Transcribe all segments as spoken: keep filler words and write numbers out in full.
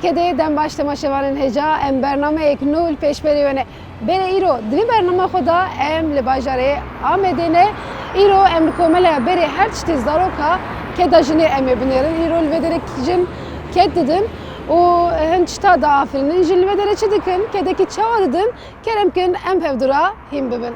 Kedê dem baş temaşevanên hêja, em bernameyek nû li pêşberî we ne. Berê îro di vî bername xwe de em li bajarê Amedê ne. Îro em li komeleya berê her tiştê zaroka keda jinê em ê binêrin. Îro li vê derê jin ked didin û hin çita diafirînin. Jin li vê derê çi dikin? Kedekî çawa didin? Kerem kin em hevdû re hîn bibin.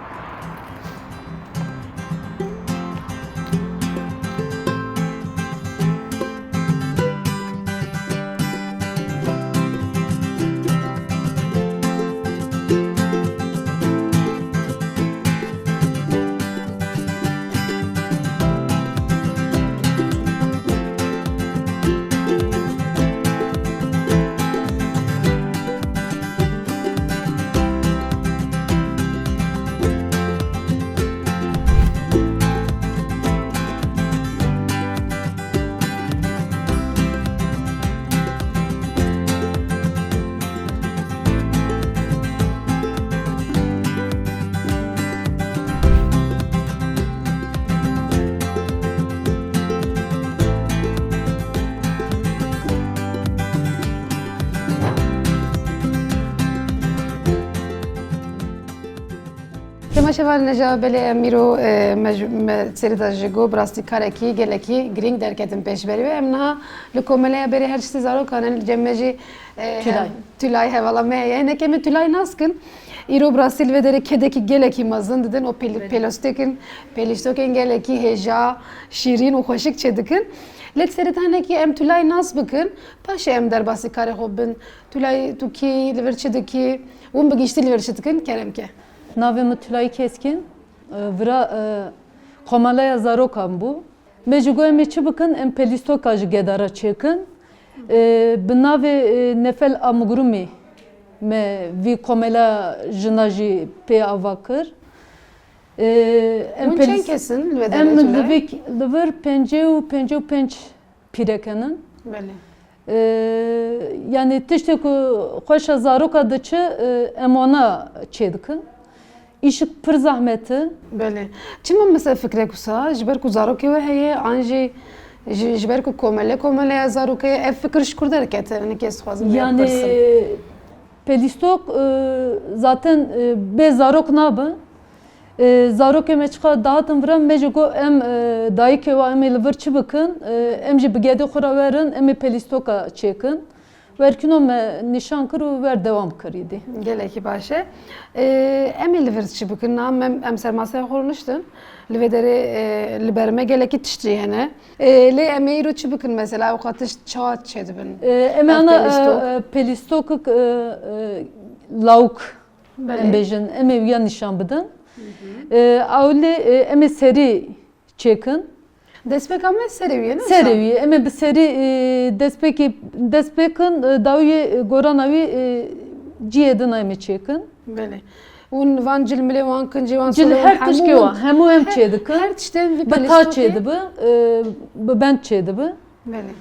Temaşevanên hêja, belê em îro, e, me ji, me serî de ji got, bi rastî karekî gelekî girîng derketin pêşberî we. Em niha li komeleya berê her çi zarokan in, li cem me jî, e, Tülay. Tülay hevala me heye. Hinekê me Tülay nas kin. Îro bi rastî li vê derê kedekî gelekî mezin didin. O pel-, Belê. Pelostêkin, pelîstokên gelekî hêja, şîrîn û xweşik çêdikin. Lê di serê de hinekî em Tülay nas bikin. Paşê em derbasî karê xwe bin. Tülay, tu kî, li vir çi dikî? Hûn bi giştî li vir çi dikin? Kerem ke. Navê min Tülay Keskin. E, vira, e, komeleya zarokan bû. Me jî got, em ê çi bikin? Em pelîstoka ji gedara çêkin. E, bi navê, e, Nefel Amugurumî me vî komela jina jî pê ava kir. E, em Hûn çend pelîs-, kes in li vê em derê li Tülay? vik-, li vir pêncî û pêncî û pênc pîrek henin. Belê. E, yanî tiştê ku xweşa zaroka diçi, e, em wana çêdikin. Îşik pir zehmet e. Belê. Çima mesela fikrek wisa? Ji ber ku zarokê we heye, an jî ji, ji ber ku komele komeleya zarokê ye, ev fikir ji ku derkete? Hinekê ez dixwazim vê Yanî, bipirsim. Pelîstok, e, zaten, e, bê zarok nabe. E, zarokê me çiqa dihatin vira, me jî got em, e, dayikê we em ê li vir çi bikin? E, em jî bi gedê xwe re werin, em ê pelîstoka çêkin. Werkino me nîşan kir û wer dewam kir îdî. Gelekî baş e. E, em ê li vir çi bikin? Na, em, em ser masaya xwe rûniştin. Li vê derê, e, li ber me gelekî tişt jî hene. E, lê em ê îro çi bikin mesela? Ewqa tişt çawa çêdibin? E, em ê Ev ana, pelîstok? e, e, pelîstokik, e, e, lawik, Belê. em bêjin, em ê wiya nîşan bidin. Hı hı. E, ewlê, e, em ê serî çêkin. Destpêka me serê wî ye, ne wisa? Serê wî ye. Em ê bi serî, e, destpêkê, destpêkin, e, dawiyê, e, gorana wî, e, cihê din em ê çêkin. Belê. Hûn van cil milê wan, kincê wan, Cil solê wan, her tişkê hemû wan, hemû em her, çêdikin. Her tiştên vî Bi ta pelîstokê? çêdibi, e, bi bend çêdibi. Belê.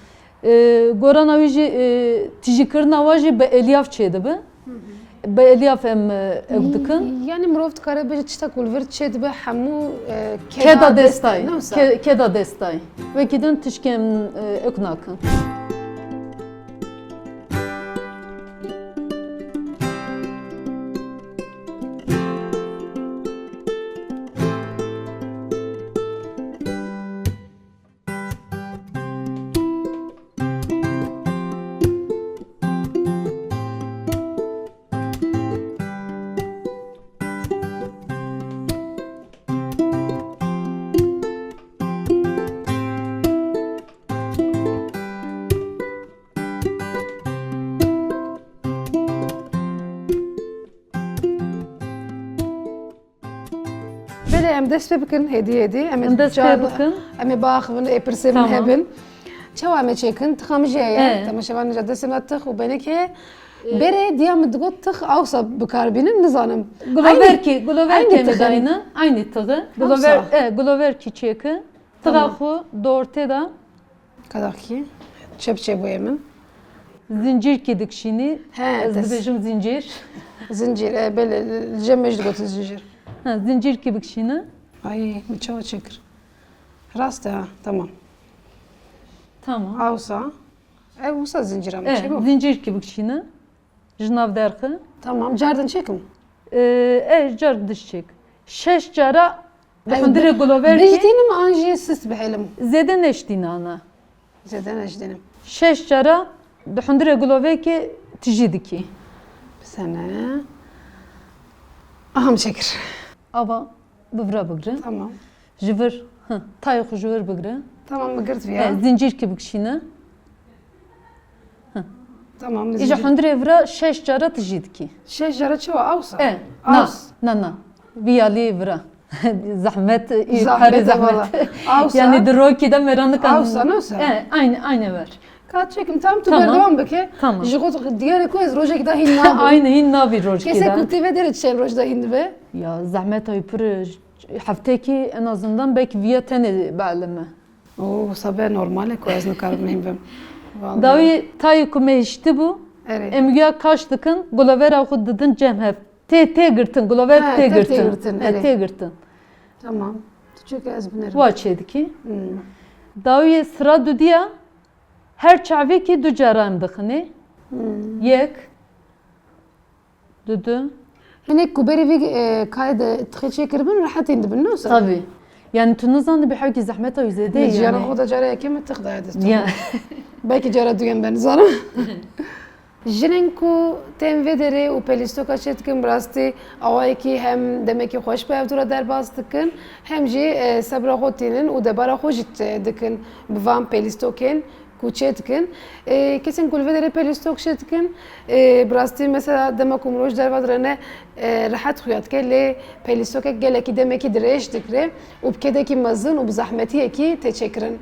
E, gorana wî jî, e, tijîkirina wa jî bi elyaf çêdibi. Hı hı. Bi elyaf em, e, ew dikin. Y-, yanî mirov dikare bêje tişta ku li vir çêdibe hemû, e, Keda keda destayê. destayê, ne wisa? Ke-, keda destayê. Wekî din tişkê em, e, ew nakin. Belê, em dest pê bikin, hêdî hêdî. Em ê Em dest pê car-, bikin. em ê biaxivin, ê pirsê min Tamam. hebin. Çawa em ê çêkin? Tixa min jî heye. E. Temaşevanê ca destê me tix û benik heye. E. Berê diya min digot tix awsa bi kar bînin, nizanim. Guloverkî, Eynî, guloverkî eynî em ê tixin. daynin. Eynî tixi. Awsa. Gulover-, e, guloverkî çêkin. Tixa Tamam. xwe di ortê de. Kadakî. Çep çêbûye min. Zincîrkî dikişînî. He, Ez dibêjim zincîr. Zincîr, e, belê, li cem me jî digotin zincîr. Ha, zincîrkî bikişîne. Ay, min çawa çêkir? Rast e ha, tamam. Tamam. Awsa. Ev wisa zincîra min E, çêbû. Zincîrkî bikişîne. Ji nav derxi. Tamam, car din çêkim. E, e, car diş çêk. Şeş cara di hundirê guloverkî. Bêjtînim an jî sist bihêlim. Zêde neştînana. Zêde neştînim. Şeş cara di hundirê guloverkî tijî dikî. Bisene. Aha, min çêkir. Ava bi vira bigire. Tamam. Ji vir, hi, tayê xwe ji vir bigire. Tamam, min girt E, viya. Zincîrkî bikişîne. Tamam, Îja hundirê vira şeş cara tijî dikî. Şeş cara çawa, awsa? E, na, Aws. na, na. Viyalî vira. Zehmet, e, Zahmet parê e, zehmet. valla. Awsa. Yani di rokî de meranikan. Awsa, ne awsa? E, aynı, aynı ver. Ka çekim, tam tu Tamam. Berdewam bike. Tamam. Ji xwe diyarê ku ez rojekî da hîn nabim. Aynı hîn navî rojkî Kesê de. Ku tê vederê çend roj da hîn dibe? Ya zehmet ay pir, heftekî en azından belki viya tenê bielime. Oo, sabe normal e ku ez nikarim hîn bim. Vallahi. Dawî tayê ku me hiştibû, Erê. Em ya kaş dikin, gulovera xwe didin cem hev. Tê, tê girtin, gulover Ha, tê tê, girtin. tê girtin, E, erê. Tê girtin. Tamam. Tu çûke ez binerim. Wa çê dikî. Hmm. Dawiyê sira dudiya, her çavekî du cara em dixinê. Hmm. Yek, dudu. Hinek ku berî vî, e, kayê de tixê çêkiribin, rehetîn dibin, ne wisa? Tabii. Yani tu nizanî bi hewkî zehmeta wî zêde Min jiyana yani. Xwe da cara yekê min tix daye dest. Ya. Belkî cara duyan ben nizanim. Jinên ku tên vê derê û pelîstoka çê dikin, bi rastî awayekî hem demekî xweş bi hevdû re derbas dikin, hem jî, e, sebra xwe tînin û debara xwe jî çê dikin bi van pelîstokên ku çê dikin. E, kesên ku li vê derê pelîstok çê dikin, e, bi rastî mesela dema ku mirov ji derve direne, e, rehet xuya dike, lê pelîstokek gelekî demekî dirêj digre û bi kedekî mezin û bi zehmetiyekî tê çêkirin.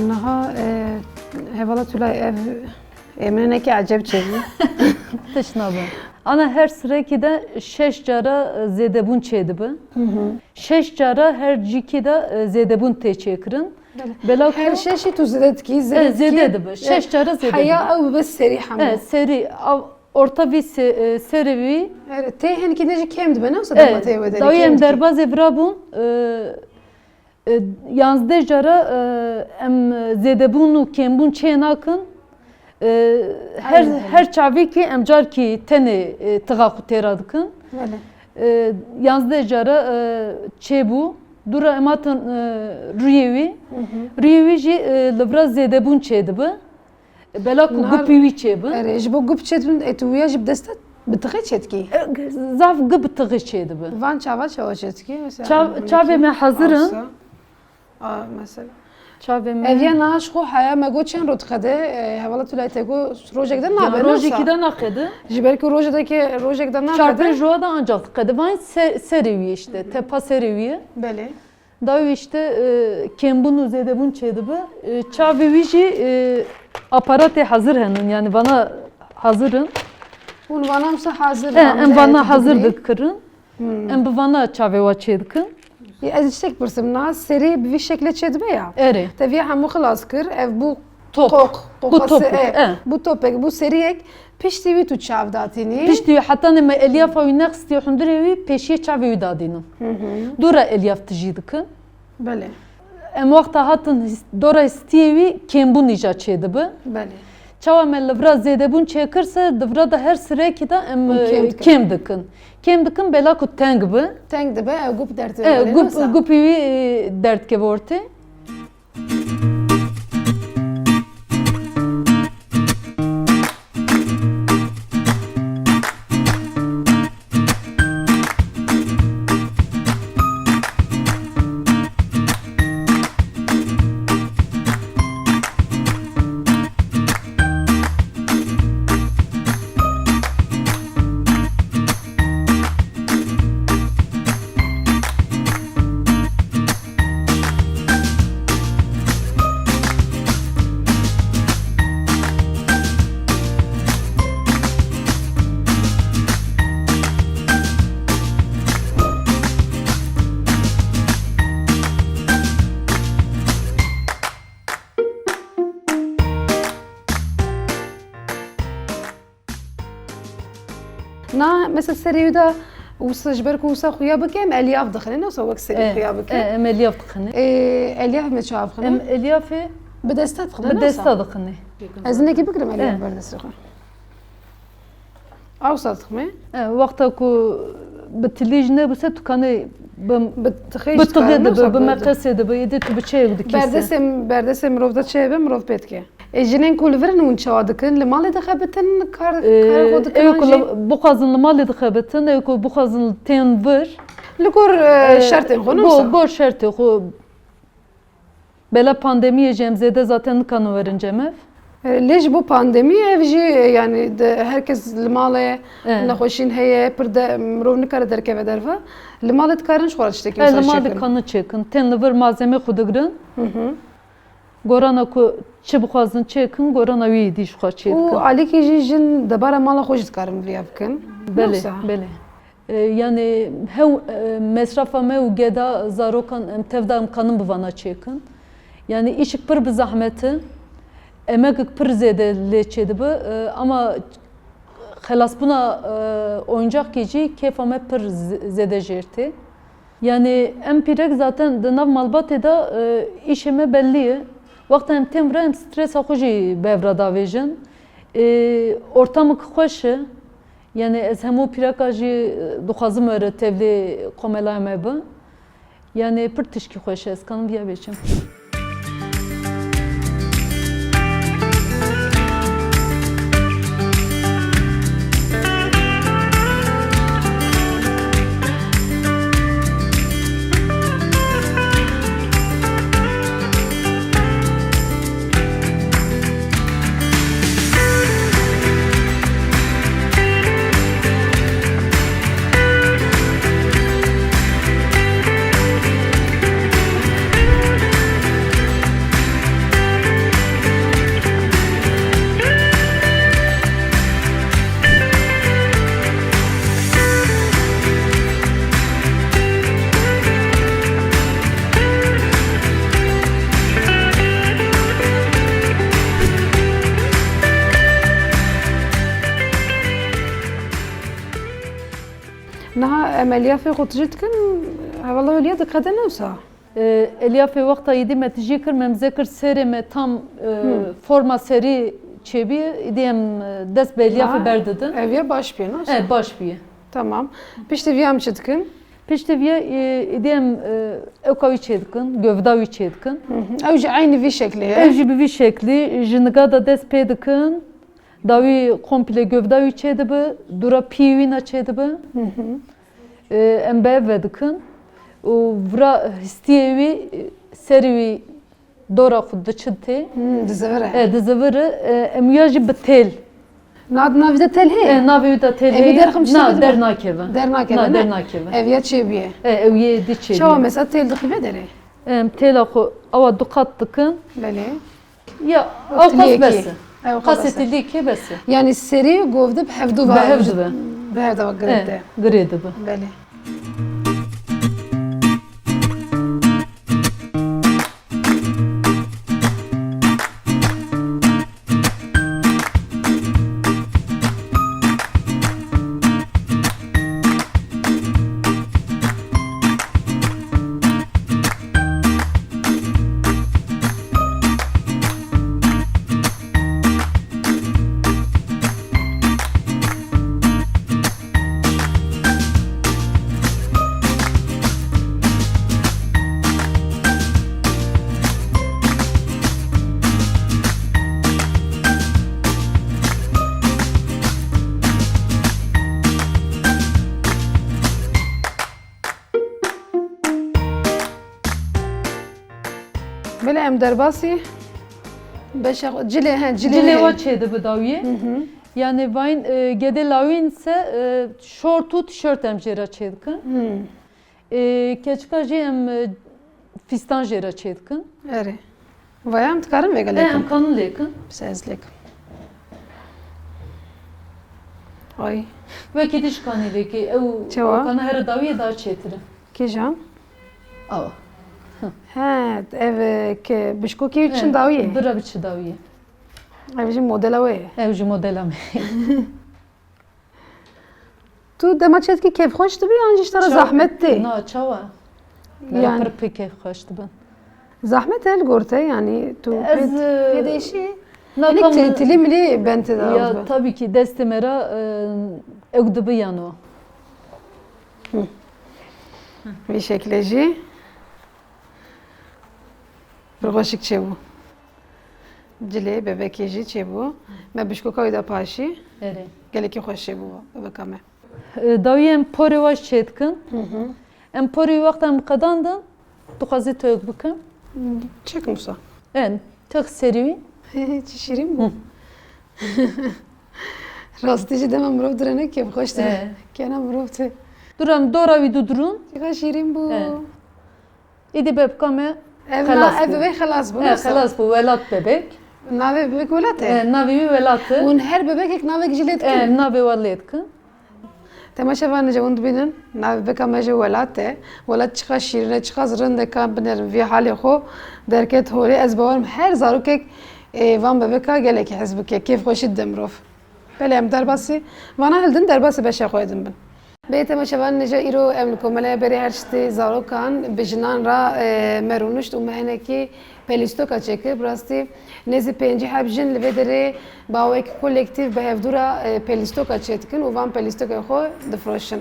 Niha, e, hevala Tülay, ev ê min hinekî ecêb çêbû. Tişt nabe. Ana her sirekî de şeş cara, e, zêdebûn çêdibe. Şeş cara her cîkî de, e, zêdebûn tê çêkirin. Bela ku Her şeşî tu zêde dikî, E, zêde dikî. Zêde dibe. Şeş cara zêde Heya dibe. Ew bibe serî hemû. E, serî, av, orta vî se, e, serê wî. Erê, tê hinkî de jî kêm dibe, ne wisa dema tê wê derê Dawî kêm em dikî. derbazê vira bûn, e, e, yanzdeh cara, e, em zêdebûn û kêmbûn çê nakin. E, her, Aynen. Her çavîkî em carkî tenê, e, tixa xwe têra dikin. Belê. E, yanzdeh cara, e, çêbû. Dûra em hatin, e, rûyê wî. Rûyê wî jî, e, li vira zêdebûn çêdibe. Bela ku Nar- gupî wî çêbi. Erê, ji bo gup çêdibin, e, tu wiya jî bi dest te bi tixê çêdikî? E, Zaf gup tixê çêdibi. Van çava çawa çêdikî? Mesela, Çav- hani Çavê ki- me hazir in. Awsa. A, mesela. Çavê me. Ev ya niha ji xwe heya me got çend roj diqede, e, hevala Tülay te got rojek de Ya, nabe, rojekî nasa? De naqedi. Ji ber ku rojekê, rojek de Çar naqede. Pênc roja de ancak diqedi. Van ser, serê wî işte. Tepa serê wî ye. Belê. Dawî işte, e, kêmbûn û zêdebûn çêdibi. E, çavê wî jî, e, aparatê hazir henin. Yani vana hazir in. Hûn vana wisa hazir E, em amade vana tu hazir digrî? dikirin. Em bi vana çavê wa çêdikin. Ya, ez tiştek pirsim, niha serî bi vî şekle çêdibe ya? Erê. Te vîya hemû xilas kir, ev bû Top. qoq, Bu qoqası, topuk, e, e. Bu topek, bu seriyek, piştî wî tu çav datînî. Piştî wî heta ne me elyafa wî nexistî hundirê wî pêşiyê çavê wî dadînin. Dûra elyaf tijî dikin. Belê. Em wexta hatin his- dora histiyê wî kêmbûn îca çêdibi. Belê. Çawa me li vira zêdebûn çêkirse, di vira de her sirekî de em, Hûn kêm e, dikin. Kêm dikin. Kêm dikin bela ku teng bi. Teng dibe, ew gup derdikeve E, wele, gup, wisa? Gupî wî, e, derdikeve ortê. Na, mesela serê wî de wisa ji ber ku wisa xuya bike, em elyaf dixine, ne wisa wek serê Eh, xuya bike. eh, em elyaf dixine. Ê, elyaf me çawa bixine? Em elyafê Bi desta dixine, bi ne desta wisa? dixine. Ez hinekî bigirim elyaf Eh. ber destê xwe. Awsa dixime. Eh, wexta ku bi tilî jî nebûse, tu kanê bi Bi tixê Bi jî tixê dikare, ne dibe, wisa bi bi meqesê dibe, êdî tu bi çayek dikî se. Berdesê, berdesê mirov de çay be, mirov pê dike. E, jinên ku li vir in hûn çawa dikin? Li malê dixebitin, kar, Ee, kar xwe dikin ew an ku jî? li-, bixwazin li malê dixebitin, ew ku bixwazin tên vir. Li gor, e, Ee, şertên xwe, ne go-, wisa? Gor şertê xwe. Bela pandemiyê jî em zêde zaten nikanin werin cem ev. E, lê ji bo pandemiyê ev jî, e, yanî de, her kes li malê Ee. nexweşîn heye, pir de mirov nikare derkeve derve. Li malê dikarin ji xwe re tiştekî Ee, wisa li malê çêkin. Dikanin çêkin. Tên li vir malzemê xwe digirin. Hı hı. Gorana ku çi bixwazin çêkin, gorana wî êdî ji xwe çêdikin. Û alîkî jî jin debara mala xwe jî dikarin vêya bikin. Belê, Wisa? belê. E, yani hew, e, mesrafa me û geda zarokan em tevda em kanin bi vana çêkin. Yani îşik pir bi zehmet e. Emegik pir zêde lê çêdibe. E, ama xelasbûna, e, oyuncakî jî kêfa me pir z-, zêde jêr tê. Yani em pîrek zaten di nav malbatê de, e, îşê me bellî ye. Wexta em tên vira em stresa xwe jî bi hev re davêjin. E, ortamik xweş e. Yani ez hemû pîreka jî, e, dixwazim were tevlî komelaya me bi. Yani pir tişkî xweş e, ez kanim viya bêjim. Niha em elyafê xwe tijî dikin, hevala wê liya diqede ne wisa? E, elyafê wexta êdî me tijî kir, me mize kir serê me tam, e, Hmm. forma serî çêbî, êdî em, e, dest bi elyafê Ha, berdidin. Ev ya baş bîye, ne? E, baş bîye. Tamam. Piştî vîya em çi dikin? Piştî vîya, e, êdî em, e, ewka wî çêdikin, gövda wî çêdikin. Hı hı. Ew jî eynî vî şeklê ye? Ew jî bi vî şeklî, ji niga de dest pê dikin. Dawî komple gövda wî çêdibe, dûra pî wîna çêdibe. Hı hı. E, em bi ev ve dikin. Û vira histiyê wî, e, serî wî dora xwe diçin tê. Hmm, dizivire. E, dizivire. E, em ya jî bi têl. Na, navê de têl heye? E, navê wî de têl Evî heye. Derxim Na, çi derdikeve? Dernakeve. Dernakeve, Na, ne? Dernakeve. Ev ya çêbûye. E, ew yê di çêbûye. Çawa mesela têl dixî vê derê? Em têla xwe awa du qat dikin. Belê. Ya, ew qas bes e. Ew qas bes e. Qasê tilîkê bes e. Yani serî û govde bi hevdu ve. Bi hev dibe. Bi hev de girê dibe. Belê. Belê em derbasî beşa xwe, cilê, he, cilê Cilê heye. Wa çêdibe dawiyê. Hı hı. Yani vayîn, e, gedê lawîn se, e, şort û tişört em jê re çêdikin. Hı. E, keçika jî em, e, fîstan jê re çêdikin. Erê. Vaya em dikarin vêga E, lêkin? Em kanin lêkin. Pise ez lêkim. Ay. Wekî dî ji kanî lêkî. Ew Çawa? Kana here dawiyê daha çêtir e. Kîjan? Awa. He, ev, e, ke bişkokî çin dawiyê. Bira bi çi dawiyê. Ev jî modela wê ye. Ev jî modela me. Tu dema çêdikî kêfxweş dibî yan jî ji te re zehmet tê? Na, çawa? Yani. Pir pê kêfxweş dibin. Zehmet e li gor te, yanî tu pê, pê diêşî? Hinek tilî milî bên tê de. Ya, tabii ki destê me re ew dibi yano. Vî şekilê jî pir xweşik çêbû. Cilê bebekê jî çêbû. Me bişkoka wî da paşî. Erê. Gelekî xweş çêbû bebeka me. Dawî em porê wa çêdikin. Em porê wî wexta em qedandin, tu xwezî toyek bikin. Çêkim wisa. En, tex serî wî. Çi şîrîn bû. Rastî jî dema mirov direne kêfxweş dibe. Kena mirov tê. Durem dora wî dudurûn. Çiqa şîrîn bû. Îdî bebka me xelas bû. Ev bebek xelas bû. Xelas bû, welat bebek. Navê bebek welat e? Navê wî welat e. Hûn her bebekek navek jî lê dikin? Navê we lê dikin. Temaşevanê jî hûn dibînin, navê bebeka me jî welat e. Welat çiqa şîrîn e, çiqa rind e, ka binerin vî halê xwe derket holê. Ez bawerim her zarokek ê van bebeka gelekî hez bike, kêfxweşî dide mirov. Belê em derbasî vana hildin, derbasî beşa xwe din bin. Bê temaşevanê jî îro em li komeleya berê her tiştê zarokan bi jinan re, e, me rûnişt û me hinekî pelîstoka çêkir. Bi rastî nêzî pêncî heb jin li vê derê bi awayekî kolektîf bi hevdû re, e, pelîstoka çêdikin û van pelîstokên xwe difiroşin.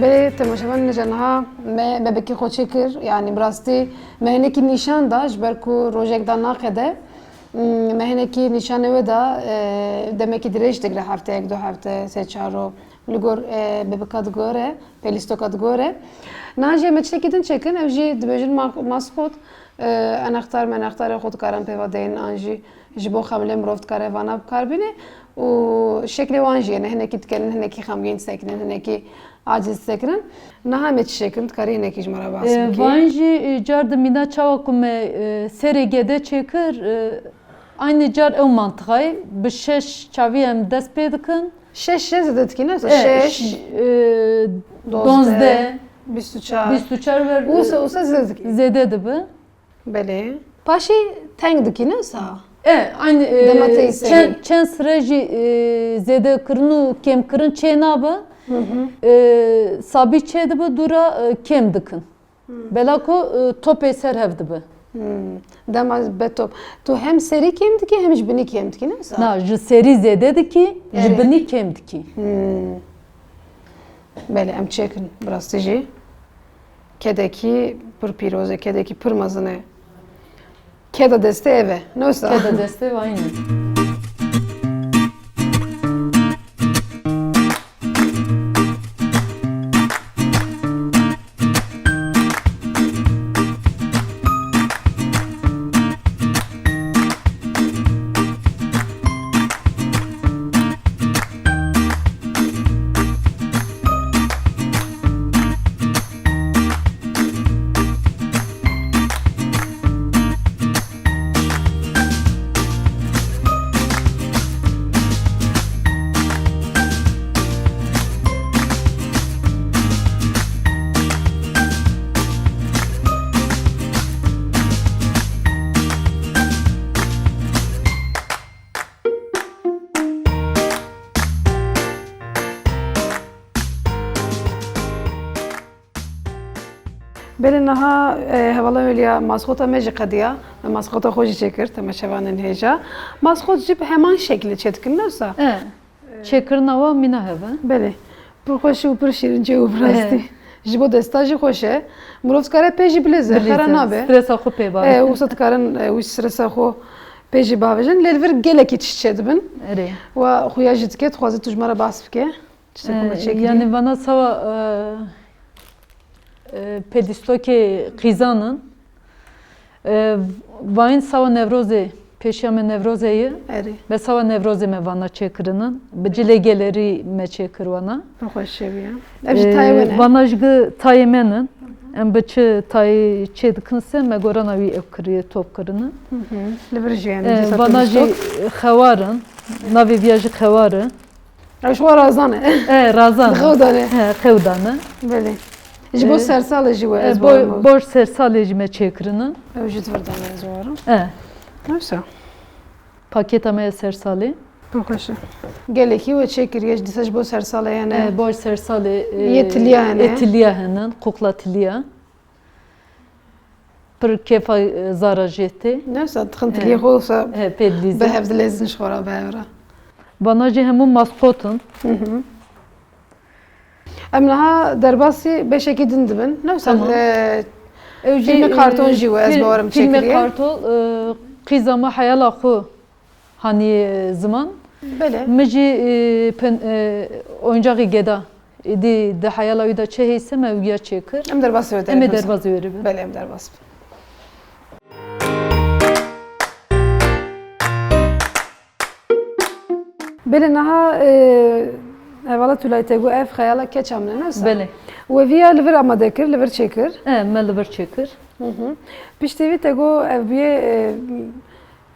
Belê temaşevanê jî niha me bebekê xwe çêkir, yanî bi rastî me hinekî nîşan da, ji ber ku rojek da naqede. Me hinekî nîşanê wê da, e, demekî dirêj digre, hefteyek, du hefte, sê çar roj li gor, e, bebeka digore, pelîstoka digore. Niha jî em ê tiştekî din çêkin, ev jî dibêjin ma-, maskot, e, enextar menextarê xwe dikarin pê ve deyin an jî ji bo xemilê mirov dikare vana bi kar bîne û şeklê wan jî hene, hinekî dikenin, hinekî xemgîn disekinin, hinekî aciz disekinin. Niha em ê çi çêkin, dikarî hinekî ji me re behs bikî? Van jî, e, car di mîna çawa ku me, e, serê gede çêkir, e, aynî car ew mantiqayê bi şeş çavî em dest pê dikin. Şeş jê zêde dikî, ne? E, şeş, ş-, e, dozdeh, dozdeh, bîst û çar. Bîst û çar ver, wisa, wisa zêde dikî. Zêde dibi. Belê. Paşê teng dikî, ne wisa? E, aynî, e, dema tê serî. Çend, çend sire jî, e, zêdekirin û kêmkirin çê nabe. Hı hı. E, sabî çê dibe, dû re, e, kêm dikin. Hı. Bela ku, e, topê ser hev dibe. Hı. Dema be top. Tu hem serî kêm dikî, hem ji binî kêm dikî, ne wisa? Na, ji serî zêde dikî, ji binî kêm dikî. Hı. Belê, em çêkin, bi rastî jî. Kedekî pir pîroz e, kedekî pir mezin e. Keda destê ev e, ne wisa? Keda destê vayîn e. Belê niha, e, hevala Hülya, maskota me jî qediya. Me maskota xwe jî çêkir, temaşevanên hêja. Maskot jî bi heman şekilî çêdikin, ne wisa? E, çêkirina wa mîna hev e. Belê. Pir xweş û pir şîrin çêbû bi rastî. E. Ji bo desta jî xweş e. Mirov dikare pê jî bilîze, xera nabe. Stresa xwe pê bavêje. E, wisa dikarin, e, wî stresa xwe pê jî bavêjin. Lê li vir gelekî tişt çêdibin. Erê. Wa xuya jî dike, dixwaze tu ji me re behs bike. Tiştê ku me çêkirî. Yanî vana sawa, e, E, pêlîstokê qîzan in. E, vayîn sawa Newrozê, pêşiya me Newrozê ye. Erê. Me sawa Newrozê me vana çêkirinin. Bi cilê gelerî me çêkir wana. Xweş çêbûye. Ev jî tayê we ne? Vana jî tayê me ne. Em bi çi tayê çê dikin se me gorana wî ev kiriye top kirine. Hı hı. Li vir jî yani. E, dîsa vana jî pêlîstok. Xewar in. Navê viya jî xewar e. Ew ji xwe razan e. E, razan e. Xew dane. He, xew dane. Belê. Ji bo, e, sersalê jî we, e, ez bo-, bawerim. Bor sersalê jî me çêkirinin. Ew jî di vir dane ez bawerim. E. Neyse. Paketa me ya sersalê. Pir xweş e. Gelekî we çêkiriye, dîsa ji bo sersalê hene. E, bor sersalê, e, yê tiliya hene. Yê tiliya hene, qûqla tiliya. Pir kêfa, e, zara jê tê. Neyse, dixin tiliyê xwe wisa, he, pê dilîzin. Bi hev dilezin ji xwe re bi hev re. Vana jî hemû maskot in. Hı hı. Em niha derbasî beşekî din dibin. Neyse, tamam. E, ew jî, fîlmê, e, karton jî we ez fîl-, bawerim fîlmê çêkiriye. Karton, e, qîza me heyala xwe hanî ziman. Belê. Min jî, e, pen-, e, oyuncağê geda. Êdî di heyala wî de çi heyse me wiya çêkir. Em derbasî wê de. Em ê derbasî wê re bin. Belê, em derbas bin. Belê, niha, e, hevala Tûlay te got ev xeyala keça min e, ne wisa? Belê. We viya li vir amade kir, li vir çêkir? E, me li vir çêkir. Hı hı. Piştî vî te got ev bûye, e,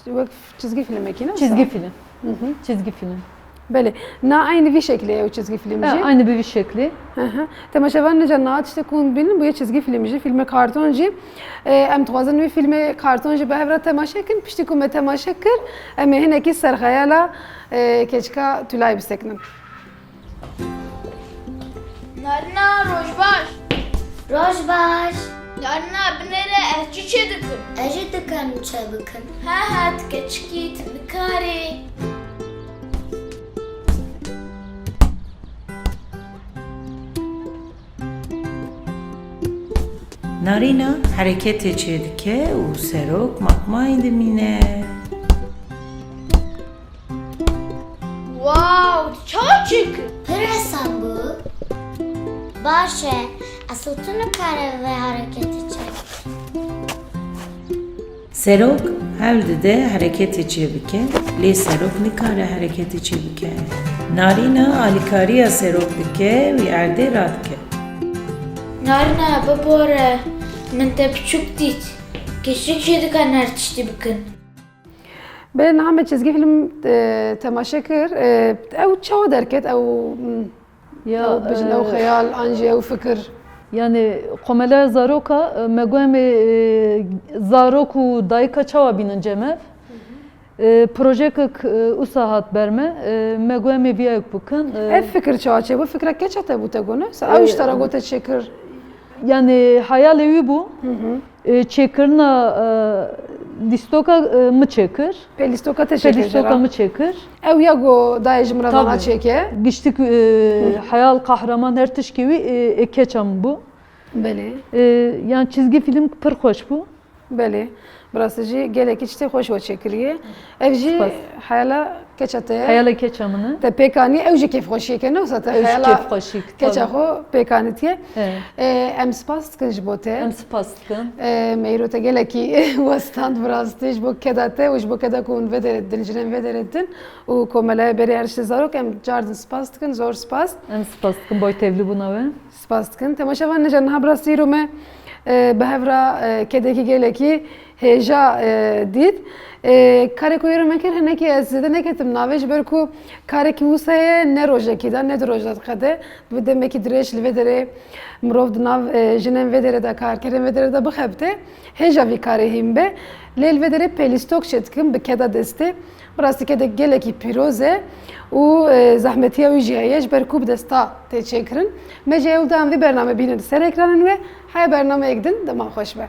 wek çizgi filmekî, ne wisa? Çizgi film. Hı hı. Çizgi film. Belê. Na eynî vî şeklê ye ew çizgi film jî? E, aynı bi vî şeklê. Hı hı. Temaşevan niha tiştê ku hûn bînin bûye çizgi film jî, filmê karton jî. E, em dixwazin wî filmê karton jî bi hev re temaşe kin. Piştî ku me temaşe kir, em ê hinekî ser xeyala, e, keçika Tûlayê bisekinin. Narîna, roj baş. Roj baş. Narîna, binêre ez çi çê dikim? Ez jî dikarim çê bikim. He he, ti keçikî, ti nikarî. Narîna hereketê çêdike û Serok makmayî dimîne. Wow, tu çawa çêkir? Pir hesen bû. Baş e, esil tu nikare vê hereketê çêbikî. Serok hewl dide hereketê çêbike, lê Serok nikare hereketê çêbike. Narîna alîkariya Serok dike, wî erdê radike. Narîna, bibore, min te biçûk dît. Keçik jî dikan her tiştî bikin. Belê, niha me çizgî film, e, temaşe kir. E, ew çawa derket? Ew, m, ya, ew bijin, ew, e, xeyal, an jî ew fikir? Yani, Komeleya Zaroka, e, me got em ê, e, zarok û dayika çawa bînin cem hev? Hı hı. E, projekek, e, usa hat ber me, e, me got em ê viyayek bikin. E, ev fikir çawa çêbû? Fikra keça te bû te got, ne? Sa ew, e, ji te re got te çêkir? Yani, hayalê wî bû. Hı hı. E, çêkirina, e, lîstoka, e, min çêkir. Pê lîstoka te çêkir. Pê lîstoka jê re min çêkir. Ew ya ku dayê ji min re vana çêke. Giştik, e, hı, hayal, kahraman, her tişkî wî, e, ê keça min bû. Belê. E, yan çizgî film pir xweş bû. Belê. Bi rastî jî gelekî tiştê xweş we çêkiriye. Ev jî, spas, hayala keça te ye. Hayala keça min e. Te pêk anî, ew jî kêfxweşiyeke ne wisa te, ew jî hayala kêfxweşiyek, keça, tabii, xwe pêk anîtiye. Evet. E, em spas dikin ji bo te. Em spas dikin. E, me îro te gelekî westand bi rastî ji bo keda te û ji bo keda ku hûn vê derê didin, jinên vê derê didin û Komelaya Berê Her Tiştê Zarok, em car din spas dikin, zor spas. Em spas dikin, boy tevlî bûna we. Spas dikin. Temaşevan, niha bi rastî îro me, e, bi hev re, e, kedekî gelekî hêja, e, dît. E, karê ku îro me kir, hinekî ez zêde neketim navê, ji ber ku karekî wisa ye, ne rojekî de, ne du roja diqede. Bi demekî dirêj li vê derê mirov di nav, e, jinên vê derê de, karkerên vê derê de bixebite. Hêja vî karê hîn be. Lê li vê derê pêlîstok çêdikim bi keda destê. Bi rastî kedek gelekî pîroz e û, e, zehmetiya wî jî heye, ji ber ku bi desta tê çêkirin. Me jî hewl da em vî bername bînin ser ekranên we. Heya bernameyek din, dema xweş be.